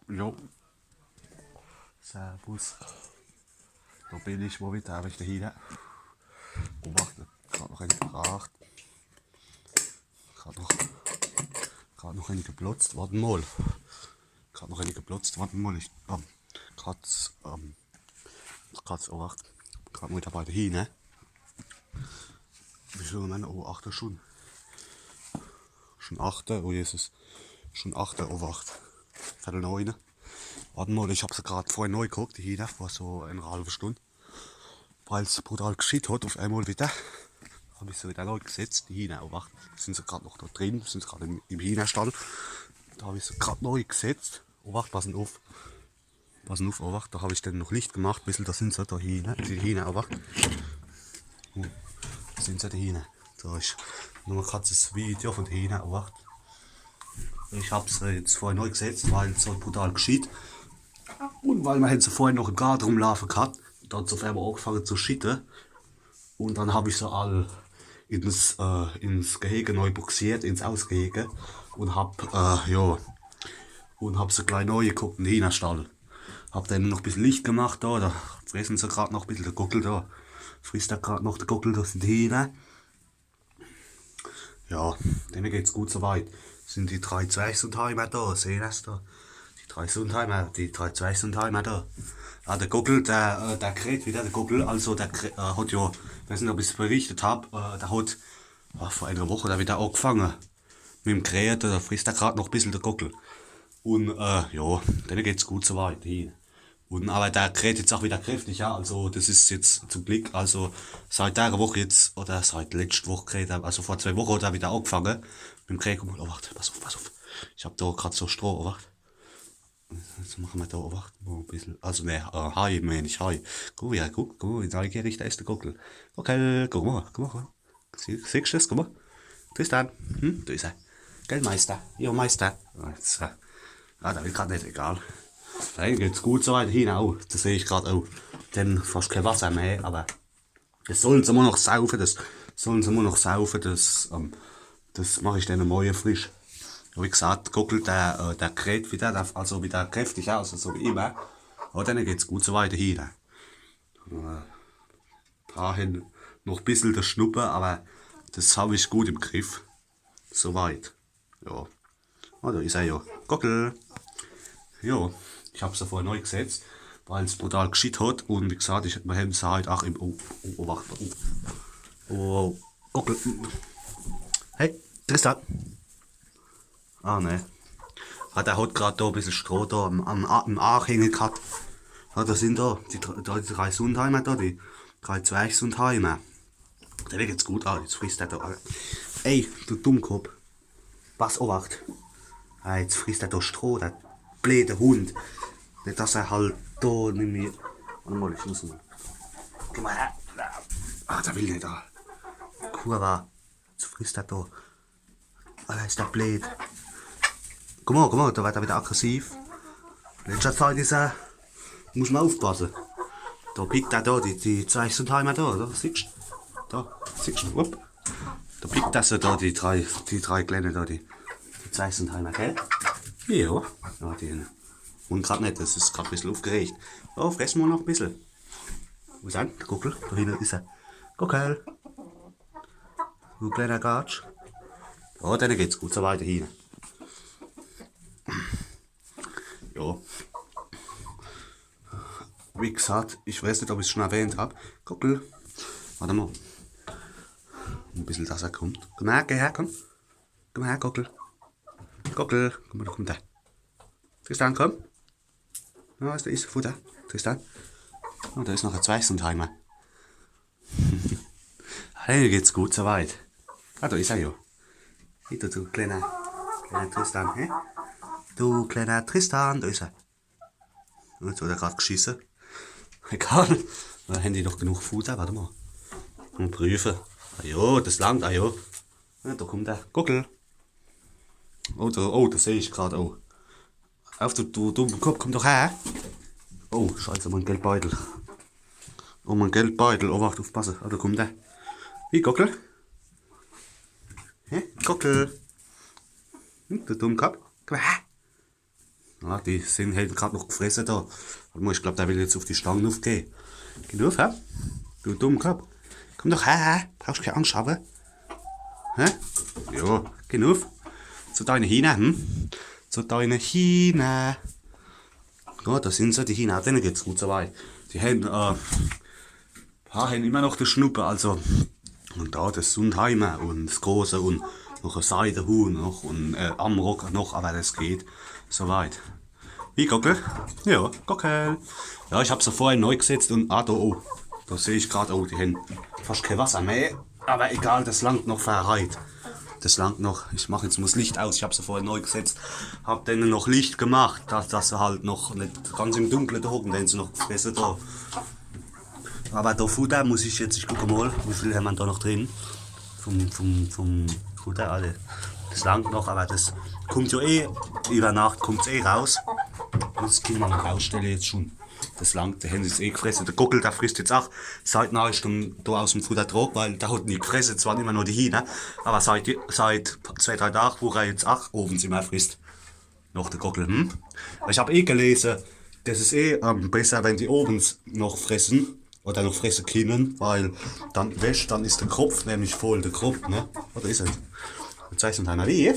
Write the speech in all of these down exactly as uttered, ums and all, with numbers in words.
Jo. Servus. Do bin ich mol widder, hab ich do hinne. Owacht, grad noch ääni gebracht. Grad noch, grad noch ääni geplotzt, wart mol. Grad noch ääni geplotzt, wart mol. Ich, ähm, grad, ähm, grad, owacht. Grad mol widder bei de Hinner. Wie viel Uhr hän mer? Oh, acht Uhr schun. Schun acht Uhr, oh Jesus. Schun acht Uhr, owacht. Vertel neun. Wart mol, ich hab se grad vorhin nei geguckt, die Hinner, vor so ääner halwe Stund. Weil's brutal geschitt hot, uf emol widder. Hab ich se widder nei gesetzt, die Hinner, owacht. Sin se grad noch do drin, sin se grad im, im Hinnerstall. Do hab ich se grad nei gesetzt. Owacht, passen uf. Passen uf, owacht, do hab ich dann noch Licht gemacht, bissel, do sin se do hinne, die Hinner, owacht. Oh, do sin se, die Hinner. So, ich mach mol grad das Video vun de Hinner, owacht. Ich hab se jetzt vorhin nei gesetzt, weil's so brutal geschitt. Un weil mer hän se vorhin noch im Gart rumlaafe gehat, do hot's uf emol aagefange zu schitte. Un dann hab ich se all ins, äh, ins Gehege nei buxiert, ins Ausgehege. Un hab, äh, jo, un hab se glei nei geguckt in de Hinnerstall. Hab dann noch bissel Licht gemacht do, do fresse se grad noch bissel, de Gockel do. Frisst do grad noch, de Gockel, do sin die Hinner. Jo, denne geht's gut so weit. Sin die drei Zwerg-Sundheimer do, sehn er's do. Die drei Sundheimer, die drei Zwerg-Sundheimer do. Ah, de Gockel, der, äh, der kräht widder, de Gockel, also der krä-, äh, hot jo, ich weiß net, ob ich's berichtet hab, äh, der hot, ah, vor ääner Woch do widder aagefange. Mit em Krähe, do frisst er grad noch bissel, de Gockel. Un, äh, jo, denne geht's gut so weit. Die Un, awwer der kräht jetzt aa widder kräftig, ja. Also das is jetzt zum Glick, also seit dere Woch jetzt, oder seit letscht Woch kräht er, also vor zwee Woche hot er widder aagefange mit em Krähe. Guck mol, owacht, pass uf, pass uf. Ich hab do grad so Stroh, owacht. Jetzt mache mer do, owacht, mol e bissel, also ne, äh, Hei, meen ich, Hei. Guck, ja, guck, guck, wie neigierig do is de Gockel. Gockel, guck mol, guck mol, guck mol. Sie-, siehscht des? Guck mol. Tristan. Hm? Do is er. Gell, Meister? Jo, Meister. Jetzt, äh, ah, der will grad net, egal. Denne geht's gut so weit, hinne aa. Das seh ich grad aa. Denne fascht kee Wasser meh, awwer das solle se mol noch saufe, das solle se mol noch saufe, das, ähm, das mach ich denne morje frisch. Wie gesaat, de Gockel, der, äh, der kräht widder, der, also widder kräftig, ja, also so wie immer. Awwer denne geht's gut so weit, hinne. Äh, Paar hän noch bissel de Schnuppe, awwer das hab ich gut im Griff. So weit. Jo. Ah, do is er jo. Gockel. Jo, ich hab se vorhin nei gesetzt, weil's brutal geschitt hot. Un wie gesaat, ich, mer hän se heit aa im, oh, oh, oh, wacht, oh. Oh, Gockel. Hey, Tristan. Ah, ne. Ah, der hot grad do e bissel Stroh do am, am, am Aach hänge gehat. Ah, do sin do die, dr-, do die drei Sundheimer do, die drei Zwerg-Sundheimer. Denne geht's gut, ah, jetzt frisst er do. Ey, du Dummkopp. Pass, owacht. Ah, jetzt frisst er do Stroh, der bleede Hund. Net, dass er halt do nimmi. Wart mol, ich muss mol. Guck mol her. Ah, der will net do. Kurwa. Jetzt frisst er do. Alla, is der bleed. Guck mol, guck mol, do werd er widder aggressiv. Letschter Zeit is er, muss mer ufpasse. Do pickt er do, die, die Zwerg-Sundheimer do, do, siehscht? Do, siehscht, wupp. Do pickt er se do, die drei, die drei Klenne do, die, die Zwerg-Sundheimer, gell? Jo. Ja, die, un grad net, das is grad e bissel ufgeregt. Oh, fress mol noch e bissel. Wo is er? De Gockel, do hinne is er. Gockel. Du kleener Gatsch. Jo, denne geht's gut so weit, hinne. Jo. Wie gesaat, ich weiß net, ob ich's schun erwähnt hab. Gockel. Wart mol. E bissel, dass er kummt. Kumm her, geh her, kumm. Kumm her, Gockel. Gockel, guck mol, do kummt er. Tristan, kumm. Ja, do is Futter. Tristan. Oh, do is noch e Zwerg-Sundheimer. Hey, geht's gut so weit? Ah, do is er jo. Hey, du, du kleener, kleener Tristan, hä? Du kleener Tristan, do is er. Jetzt hot er grad geschisse. Egal. Do hän die doch genug Futter, wart mol. Un prüfe. Ah jo, das langt, ah jo. Ja, do kummt er. Gockel. Oh, do, oh, das seh ich grad, oh. Uf, du, du, du Dummkopp, kumm doch her. Oh, Scheiße, mei Geldbeitel. Oh, mei Geldbeitel. Oh, wacht, ufpasse. Ah, do kummt er. Wie, Gockel? Hä? Gockel. Hm, du Dummkopp. Kumm her. Ja, die sin halt grad noch gfresse do. Wart mol, ich glaab, der will jetzt uf die Stang ufgehe. Geh uf, hä? Du Dummkopp. Komm doch her, her. Brauchsch kee Angscht hawwe. Hä? Jo, geh uf. Zu deine Hiehner, hm? Zu deine Hiehner. Ja, do sin se, die Hiehner. Denne geht's gut so weit. Die hen, äh, paar hen immer noch de Schnuppe, also. Un do des Sundheimer un des Große un noch e Seidehuhn noch un, äh, Amrock noch, awwer des geht so weit. Wie, Gockel? Ja, Gockel. Ja, ich hab se vorhin nei gsetzt un, ah, do, oh. Do seh ich grad, oh, die hen fascht kee Wasser meh. Awwer egal, des langt noch fer heit. Des langt noch. Ich mach jetzt mol des Licht aus. Ich hab se vorhin nei gsetzt. Hab denne noch Licht gemacht, dass, dass se halt noch net ganz im Dunkle do hocken, wenn se noch gfresse do. Awwer do Futter muss ich jetzt, ich guck mol, wie viel hen mer do noch drin. Vum, vum, vum Futter, alle. Des langt noch, awwer des kummt jo eh, iwwer Nacht kummt's eh raus. Un des kenne mer mol rausstelle jetzt schun. Des langt, die hen se jetzt eh gfresse. De Gockel, der frisst jetzt ach seit ner Stunn do aus em Futtertrog, weil der hot nie gfresse, es waren immer nur die Hiehner. Awwer seit, seit zwee, drei Dag, wo er jetzt ach owends immer frisst. Noch de Gockel, hm? Ich hab eh gelese, des is eh, ähm, besser, wenn die owends noch fresse oder noch fresse kenne, weil dann, weescht, dann is de Kropf nämlich voll, de Kropf, ne? Oder is es? Jetzt zeigsch du mol, wie?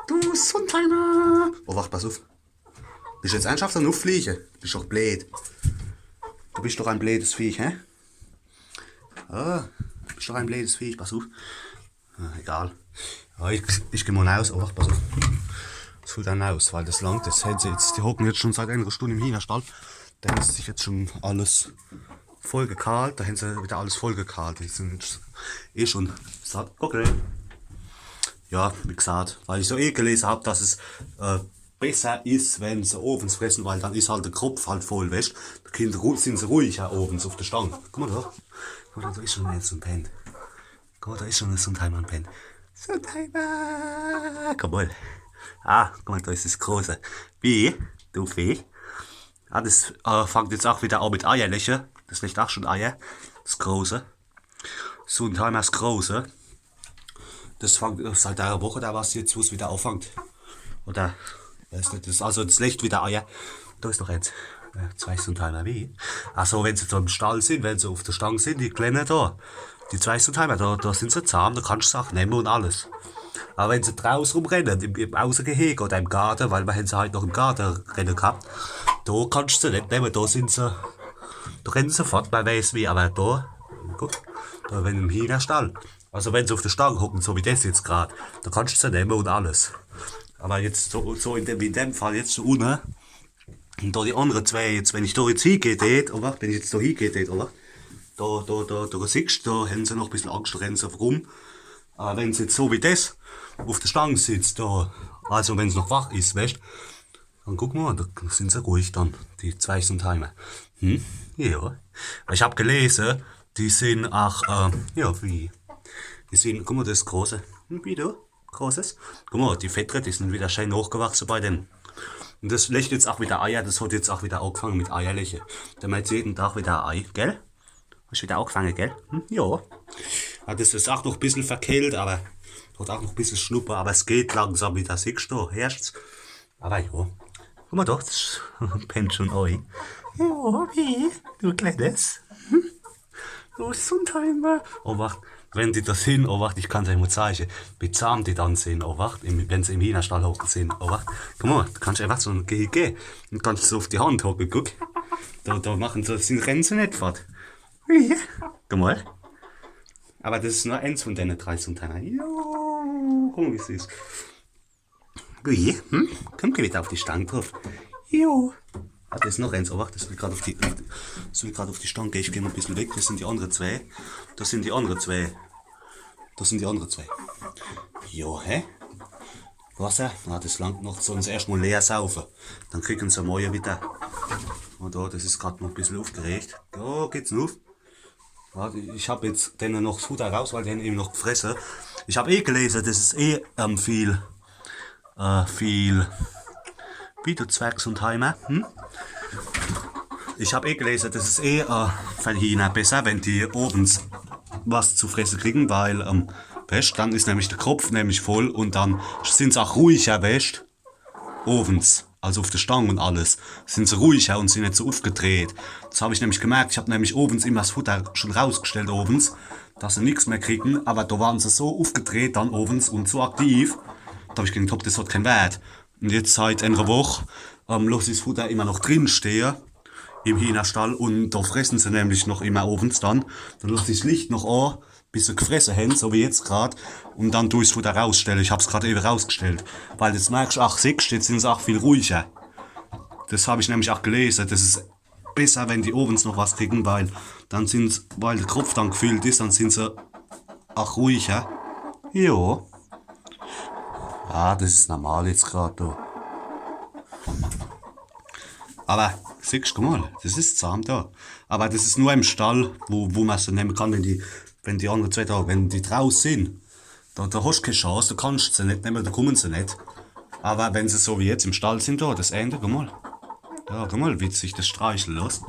Du Sundheimer! Oh, wart, pass uf. Bisch jetzt ernsthaft am Ufflieche? Bisch doch bleed. Du bisch doch e bleedes Viech, hä? Ah, du bisch doch e bleedes Viech, pass uf. Ah, egal. Ja, ich, ich geh mol naus, oh, wart, pass uf. Es holt dann aus, weil des langt, des hen se jetzt, die hocken jetzt schun seit enere Stunn im Hiehnerstall. Do is sich jetzt schun alles vollgekahlt, do hen se widder alles vollgekahlt. Die sin jetzt eh schun satt. Okay. Ja, wie gesaat, weil ich so eh gelese hab, dass es, äh, besser is, wenn se owends fresse, weil dann is halt de Kropf halt voll, weescht? Do kenne se ru-, sin se ruhiger owends uf de Stang. Guck mol do. Guck mol, do is schun eens un pennt. Guck mol, do is schun eens un pennt. Sundheimer! Guck mol. Ah, guck mol, do is des Große. Wie? Du Vieh? Ah, des, äh, fangt jetzt ach widder a mit Eierleche. Des lecht ach schun Eier. Des Große. Sundheimers Große. Des fangt, äh, seit ener Woch oder was jetzt, wo's widder afangt. Oder, weeß net, des, also des lecht widder Eier. Do is doch eens. Äh, Zwerg-Sundheimer, wie? Ach so, wenn se do im Stall sin, wenn se uf de Stang sin, die Klenne do. Die Zwerg-Sundheimer, do, do sin se zahm, do kannsch se ach nemme un alles. Awwer wenn se draus rumrenne, im, im Außegeheg oder im Gaade, weil mer hen se heit noch im Gaade renne gehabt, do kannsch se net nemme, do sin se, do renne se fort, mer weeß wie, awwer do, guck, do, wenn im Hiehnerstall, also wenn se uf de Stang hocken, so wie des jetzt grad, do kannsch se nemme un alles. Awwer jetzt so, so in dem, in dem Fall jetzt so unne, un do die annere zwee, jetzt, wenn ich do jetzt hiegeh tät, oder? Wenn ich jetzt do hiegeh tät, oder? Do, do, do, do siehsch, do hen se noch e bissel Angscht, do renne se rum. Awwer wenn se jetzt so wie des uf de Stang sitzt, do, also wenn's noch wach is, weescht, dann guck mol, do sin se ruhig dann, die Zwerg-Sundheimer. Hm? Ja. Ich hab gelese, die sin ach, äh, ja, wie? Die sin, guck mol, des Große. Hm, wie du? Großes. Guck mol, die Feddere, die sin widder schää hochgewachse bei dem. Un des lecht jetzt ach widder Eier, des hot jetzt ach widder aagfange mit Eierleche. Do mach mer jeden Dag widder e Ei, gell? Hascht widder aagfange, gell? Hm? Jo. Ja, des is ach noch e bissel verkehlt, awwer hot ach noch e bissel Schnuppe, awwer es geht langsam widder, siehsch du, heerscht's? Awwer jo. Guck mol doch, des pennt schun oi. Jo, wie? Du Kleenes? Hm? Du Sundheimer. Oh, wart, wenn die do sin, oh, wart, ich kann's eich mol zeiche, wie zahm die dann sin, oh, wart, im, wenn se im Hiehnerstall hocke sin, oh, wart. Guck mol, du kannsch äfach so, geh, geh, un kannsch so uf die Hand hocke, guck. Do, do mache se, sin, renne se net fort. Ja. Guck mol. Awwer des is nur eens vun denne drei Sundheimer. Jo, guck mol, wie süß. Ui, hm? Komm, geh widder uf die Stang druf. Jo. Ah, do is noch eens. Oh, wart, des will grad uf die, uf die, des will grad uf die Stang gehe. Ich geh mol e bissel weg. Des sin die annere zwee. Des sin die annere zwee. Des sin die annere zwee. Jo, hä? Wasser? Ah, des langt noch. Solle se erscht mol leer saufe. Dann kriege se morje widder. Un do, des is grad noch e bissel ufgeregt. Do geht's nuf. Ja, ich hab jetzt denne noch 's Futter raus, weil die hen ewe noch gfresse. Ich hab eh gelese, des is eh, ähm, viel, äh, viel, wie, du Zwerg-Sundheimer, hm? Ich hab eh gelese, des is eh, äh, fer die Hiehner besser, wenn die owends was zu fresse kriege, weil, ähm, weescht, dann is nämlich de Kropf nämlich voll un dann sin se ach ruhiger, weescht, owends. Also uf de Stang un alles. Sin se ruhiger un sin net so ufgedreht. Des hab ich nämlich gemerkt. Ich hab nämlich owens immer des Futter schun rausgestellt, owens, dass se nix mehr kriegen. Awwer do waren se so ufgedreht dann owens un so aktiv. Do hab ich gedenkt, hopp, des hot keen Wert. Un jetzt seit enere Woch, ähm, loss ich des Futter immer noch drin stehe im Hiehnerstall un do fressen se nämlich noch immer owens dann. Dann loss ich des Licht noch an, bis se gefresse hen, so wie jetzt grad. Un dann du ich's Futter rausstelle. Ich hab's grad ewe rausgestellt. Weil des merksch, ach, siehscht, jetzt sin se ach viel ruhiger. Des hab ich nämlich ach gelese. Des is besser, wenn die owens noch was kriegen, weil dann sin se, weil de Kropf dann gefüllt is, dann sin se ach ruhiger. Jo. Ja, des is normal jetzt grad do. Awwer, siehscht, guck mol, des is zahm do. Awwer des is nur im Stall, wo, wo ma se nemme kann, wenn die, wenn die annere zwee do, wenn die draus sin. Do, do hoscht kee Chance, do kannscht se net nemme, do kummen se net. Awwer wenn se so wie jetzt im Stall sin, do, des ääne, guck mol. Do, guck mol, wie sich des streichle losst.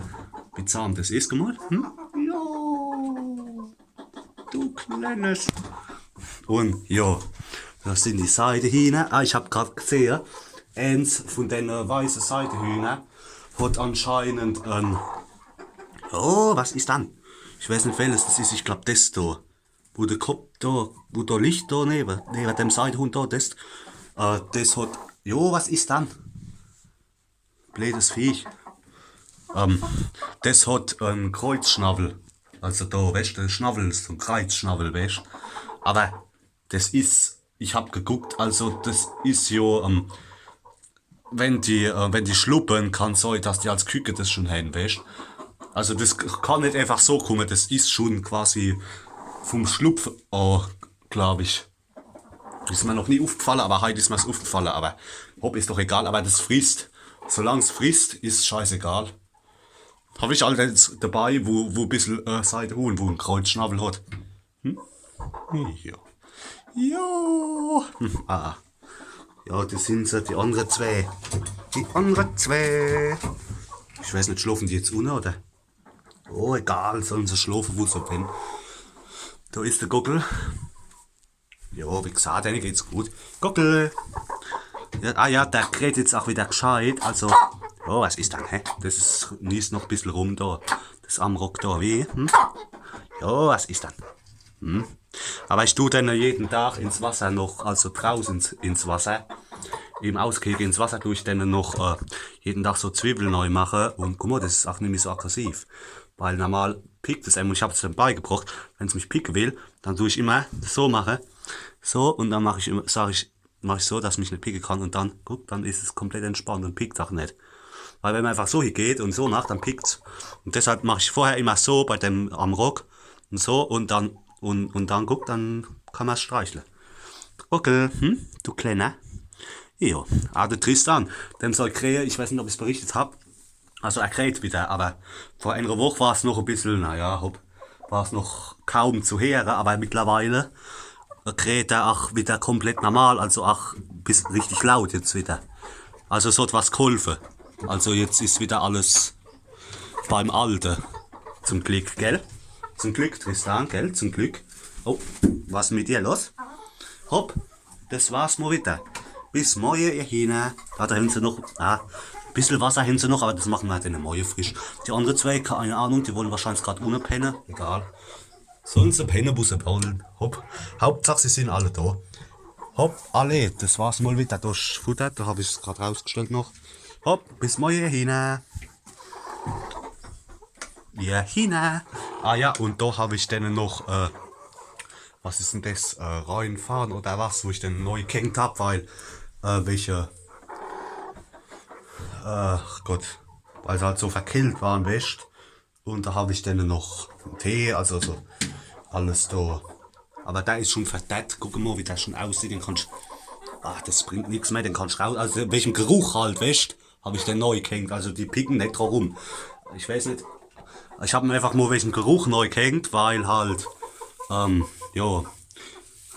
Wie zahm des is, guck mol. Hm? Jo. Du Kleenes. Un jo, des sin die Seidehiehner. Ah, ich hab grad gesehe, ääns vun denne weiße Seidehiehner hot anscheinend en, oh, was is dann? Ich weiß net, welches des is. Ich glaab, des do. Wo de Kopp do, wo do liegt do newe, newe dem Seidehuhn do, des, äh, des hot, jo, was is dann? Bleedes Viech. Ähm, des hot en Kreuzschnawwel. Also do, weescht, de Schnawwel is so en Kreizschnawwel, weescht. Awwer des is, ich hab geguckt, also des is jo, ähm, wenn die, äh, wenn die schluppe, kann sei, dass die als Küke des schun hen, weescht. Also des k-, kann net eenfach so kumme, des is schun quasi vum Schlupf, äh, glaab ich. Is mer noch nie ufgefalle, awwer heit is mer's ufgefalle, awwer hopp, is doch egal, awwer des frisst. Solang's frisst, is scheißegal. Hab ich halt jetzt dabei, wo, wo bissel, äh, Seidehuhn, wo en Kreuzschnawwel hot. Hm? Jo. Jo. Hm, ah. Jo, des sin se, die annere zwee. Die annere zwee. Ich weiß net, schlofe die jetzt unne, oder? Oh, egal, solle se schlofe, wo se wenne. Do is de Gockel. Jo, wie gesaat, denne geht's gut. Gockel! Jo, ah jo, der kräht jetzt ach widder gescheit, also. Jo, was is dann, hä? Des is, niest noch bissel rum do. Des Amrock do, wie? Hm? Jo, was is dann? Hm? Awwer ich du denne jeden Dag ins Wasser noch, also drauß ins, ins Wasser. Im Ausgeheg ins Wasser du ich denne noch, äh, jeden Dag so Zwiwwel nei mache. Un guck mol, des is ach nimmi so aggressiv. Weil normal pickt es emol. Ich hab's dem beigebrocht, wenn's mich picke will, dann du ich immer so mache. So, un dann mach ich immer, sag ich, mach ich so, dass mich net picke kann. Un dann, guck, dann is es komplett entspannt un pickt ach net. Weil wenn ma eenfach so hie geht un so macht, dann pickt's. Un deshalb mach ich vorher immer so bei dem Amrock un so un dann, un, un dann, guck, dann kann ma's streichle. Okay, hm? Du Kleener. Jo, ah, de Tristan, dem sei krähe, ich weiß net, ob ich's berichtet hab, also er kräht widder, awwer vor enere Woch war's noch e bissel, naja, hopp, war's noch kaum zu heere, awwer mittlerweile kräht er ach widder komplett normal, also ach bis richtig laut jetzt widder. Also es hot was geholfe. Also jetzt is widder alles beim Alte. Zum Glick, gell? Zum Glick, Tristan, gell? Zum Glick. Oh, was is mit dir los? Hopp, des war's mol widder. Bis morje, ihr Hiehner. Ah, do hen se noch, ah, bissel Wasser hen se noch, awwer des mache ma dann morje frisch. Die annere zwee, kee Ahnung, die wolle wahrscheinlich grad unne penne. Egal. Solle se penne, wo se wolle. Hopp. Hauptsach, se sin alle do. Hopp, alla, des war's mol widder. Do is Futter, do hab ich's grad rausgestellt noch. Hopp, bis morje, ihr Hiehner. Ihr Hiehner. Ah jo, un do hab ich denne noch, äh, was is dann des, äh, Rheinfaden oder was, wo ich denne nei gehängt hab, weil, äh, welche, äh, ach Gott, weil se halt so verkillt waren, weescht. Un do hab ich denne noch en Tee, also so alles do. Awwer der is schun verdärrt. Guck mol, wie der schun aussieht. Den kannsch, ah, des bringt nix mehr, den kannsch raus. Also wegem Geruch halt, weescht, hab ich den nei gehängt. Also die picken net dra rum. Ich weiß net. Ich hab en eenfach mol wegem Geruch nei gehängt, weil halt, ähm, jo.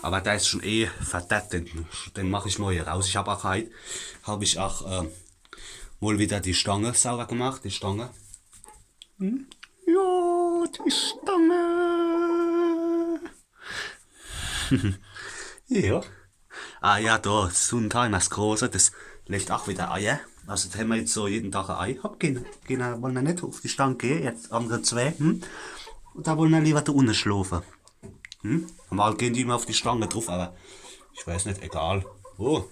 Awwer der is schun eh verdärrt, den, den mach ich mol hie raus. Ich hab ach heit, hab ich ach, ähm, mol widder die Stange sauber gemacht, die Stange. Hm? Jo, die Stange. Jo. Ah jo, do, Sundheimer, des Große, des legt ach widder Eier. Also, do hämmer jetzt so jeden Tag e Ei. Hopp, gehn, gehn, wolle mer net uf die Stang gehe, jetzt annere zwee, hm? Un do wolle mer liewer do unne schlofe. Hm? Normal gehn die immer uf die Stang druf, awwer ich weeß net, egal. Oh.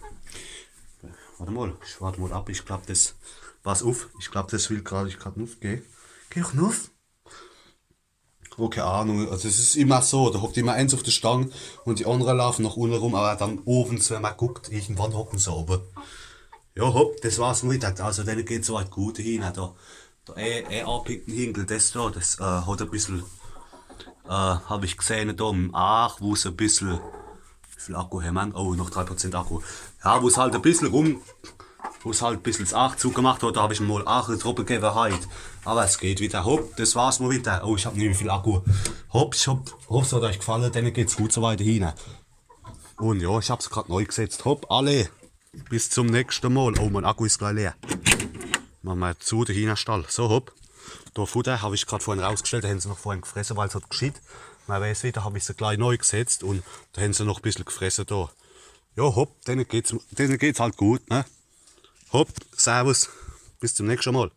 Wart emol, ich wart emol ab, ich glaab, des, pass uf, ich glaab, des will grad, ich kann nuf, geh. Geh doch nuf. Oh, kee Ahnung, also es is immer so, do hockt immer eens uf de Stang un die annere laafe noch unne rum, awwer dann owends, wenn mer guckt, irgendwann hocken se owwe. Jo, hopp, des war's mol widder. Also denne geht's soweit gut, de Hiehner do. Do, eh, eh, apickten Hinkel, des do, des, äh, hot e bissel, äh, hab ich gesehn, do im Aach, wo's e bissel, wie viel Akku hämmer? Oh, noch drei Prozent Akku. Jo, wo's halt e bissel rum, wo's halt e bissel 's Aach zugemacht hot, do hab ich em mol Aach e Droppe gewwe heit. Awwer es geht widder. Hopp, des war's mol widder. Oh, ich hab nimmi viel Akku. Hopp, ich hoff, hoff, es hot eich gefalle, denne geht's gut soweit, de Hiehner. Un jo, ich hab se grad nei gesetzt. Hopp, alla. Bis zum nächschte Mol. Oh, mein Akku is glei leer. Mache mer zu, de Hiehnerstall. So, hopp. Do Fudder hab ich grad vorhin rausgestellt, do hän se noch vorhin gefresse, weil's hot geschitt. Mer weeß wie, do hab ich se glei nei gesetzt un do hän se noch e bissel gefresse do. Jo, hopp, denne geht's, denne geht's halt gut, ne? Hopp, servus, bis zum nächschte Mol.